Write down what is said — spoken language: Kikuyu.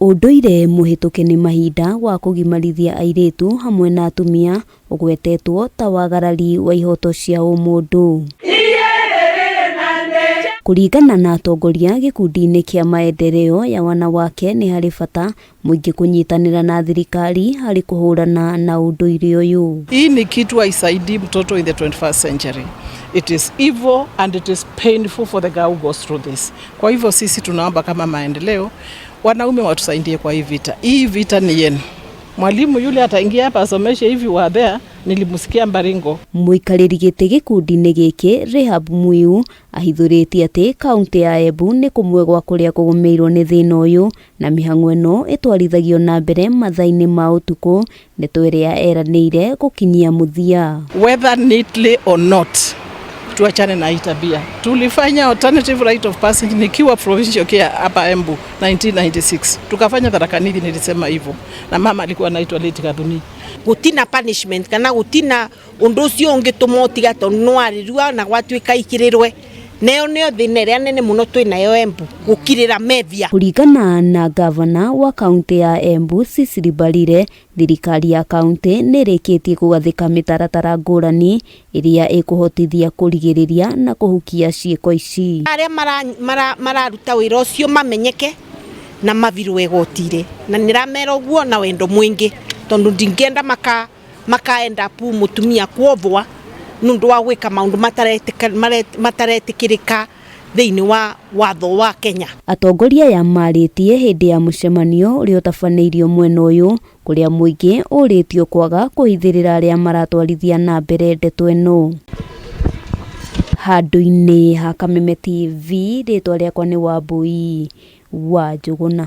Ũndũire mũhĩtũke nĩ mahinda wa kũgimarithia airĩtu hamwe na atumia ũgwetetwo ta wagarari wa ihoto cia ũmũndũ. Kũringana na atongoria gĩkundi-inĩ kĩa maendeleo ya wanawake, nĩ harĩ bata mũingĩ kũnyitanĩra na thirikari harĩ kũhũrana na ũndũire ũyũ. Hii ni kitu haisaidii mtoto in the 21st century. It is evil and it is painful for the girl who goes through this. Kwa hivyo sisi tunaomba kama maendeleo, wanaume watusaidie kwa hii vita. Hii vita ni yenu. Mwalimu yule ataingia hapa asomeshe hivi wa there, nilimsikia Mbaringo. Mũikarĩri gĩtĩ gĩkundi-inĩ gĩkĩ Rehab Muiu ahithũrĩtie atĩ kaunti ya Embu nĩ kũmwe gwa kũrĩa kũgũmĩirwo nĩ thĩna ũyũ, na mĩhang'o ĩno ĩtwarithagio na mbere mathaa-inĩ ma ũtukũ, ndeto ĩrĩa eranĩire gũkinyia mũthia. Whether neatly or not, tuachane na hii tabia. Tulifanya alternative rite of passage nikiwa provincial care hapa Embu 1996. Tukafanya Tharaka Nithi, nilisema hivyo. Na mama alikuwa anaitwa Lady Gathuni. Gutina punishment kana gutina undu ucio ungituma utiga, tondu nwarirua na gwatuika ikirirwe neyo nĩyo thĩna ĩrĩa nene mũno twĩ nayo Embu, gũkirĩra methia. Kũringana na gavana wa kaunti ya Embu Cecily Mbarire, thirikari ya kaunti nĩ ĩrĩkĩtie kũgathĩka mĩtaratara ngũrani ĩrĩa ĩkũhotithia kũrigĩrĩria na kũhukia ciĩko ici. Arĩa mararuta wĩra ũcio mamenyeke na mathirwo igoti-rĩ, na nĩramera ũguo na wendo mũingĩ, tondũ ndingĩenda makaenda pu mũtumia kuothwa nĩ wa gwĩka maũndũ mataretĩkĩrĩka thĩinĩ wa watho wa Kenya. Atongoria aya marĩtie hĩndĩ ya mũcemanio ũrĩa ũtabanĩirio mwena ũyũ, kũrĩa mũingĩ ũrĩtio kwaga kũhithĩrĩra arĩa maratwarithia na mbere ndeto ĩno. Handũ-inĩ ha Kameme TV, rĩtwa rĩakwa nĩ Wambui wa Njũgũna.